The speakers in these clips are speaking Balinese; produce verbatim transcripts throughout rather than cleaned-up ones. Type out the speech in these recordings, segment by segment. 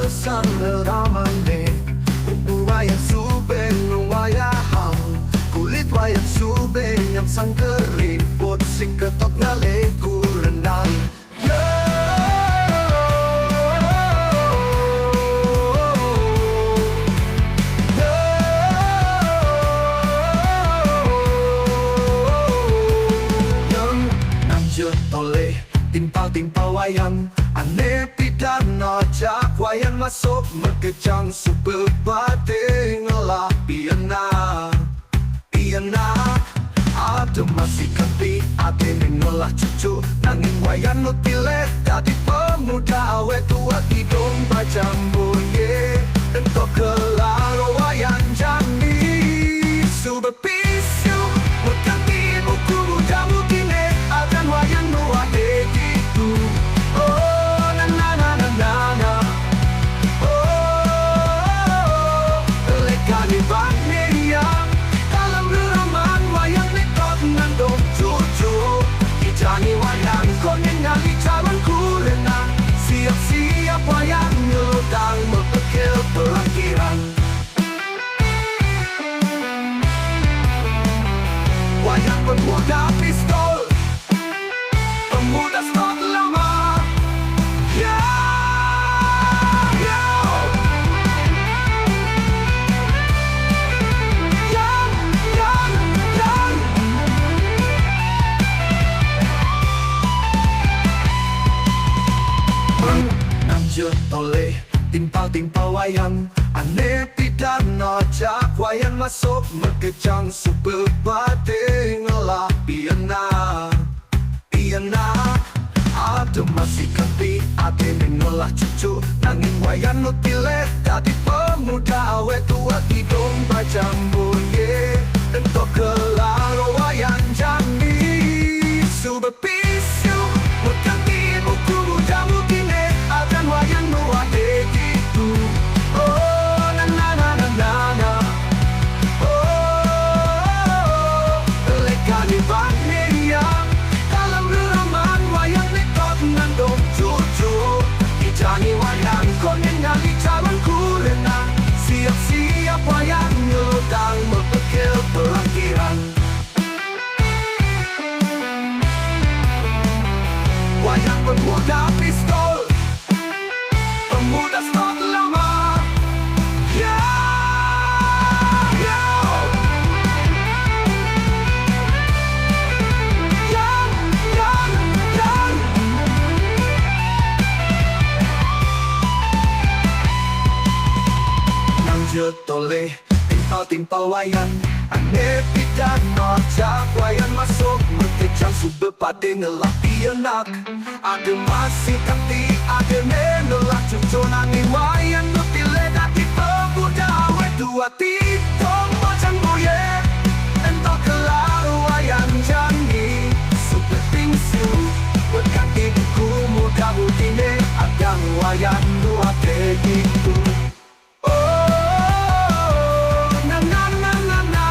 Sang ramane, upu wayang subeng wayahang, kulit wayang subeng yang sang kering, bot sing ketok nale kurenang. Yo, yo, yang nang je tole, timpal-timpal wayang, ane pidan ajak wayang masuk, mekejang supe pate ngelah piena. Piena, ade masih kati, ade ngelah cucu, nanging wayang nu tile dadi pemuda awet tuat idong bajang boye. Ento kelar wayang jani, sube pisu, mekati buku muda mudine, adan wayang nu ade ditu. Oh, na, na, na, na, na, na. Oh, lekani bang meria, dalam reraman wayang nekot nandong cucu. Ijani wayang konen ngali calon kurenang, siap-siap wayang nyelodang mepekel pelangkiran. Wayang pemuda pistol, pemuda stok lama. Ya, ya. Ya, ya, ya. Nang je tole, timpal-timpal wayang, ane pidan ajak wayang masuk, mekejang supe pate ngelah piena. Piena, ade masih kati, ade ngelah cucu, nanging wayang nu tile dadi pemuda awet tuat idong bajang boye. Ento kelar wayang jani, sube pisu, mekati buku muda mudine, adan wayang nu ade ditu. Oh, na, na, na, na, na, na. Oh, lekani bang meria, dalam reraman wayang nekot nandong cucu. Ijani wayang konen ngali calon kurenang, siap-siap wayang nyelodang mepekel pelangkiran. Wayang pemuda pistol, pemuda stok lama. Ya, ya. Ya, ya, ya. Nang je tole, timpal-timpal wayang, ane pidan ajak wayang masuk, mekejang supe pate ngelah piena. Ade masih kati, ade ngelah cucu, nanging wayang nu tile dadi pemuda awet tuat idong bajang boye. Ento kelar wayang jani, supe pisu, mekati buku muda mudine, adan wayang nu ade ditu. Oh, na, na, na, na, na.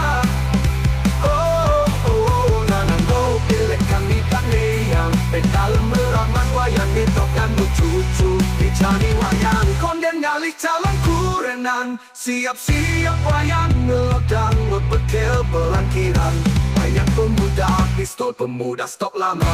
Oh, oh, oh, na, na, no, pilih kami tak yang pedal meraman wayang itu kan lucu-lucu. Ijani wayang konen ngali calon kurenang, siap-siap wayang nyelodang mepekel pelangkiran. Wayang pemuda pistol, pemuda stok lama.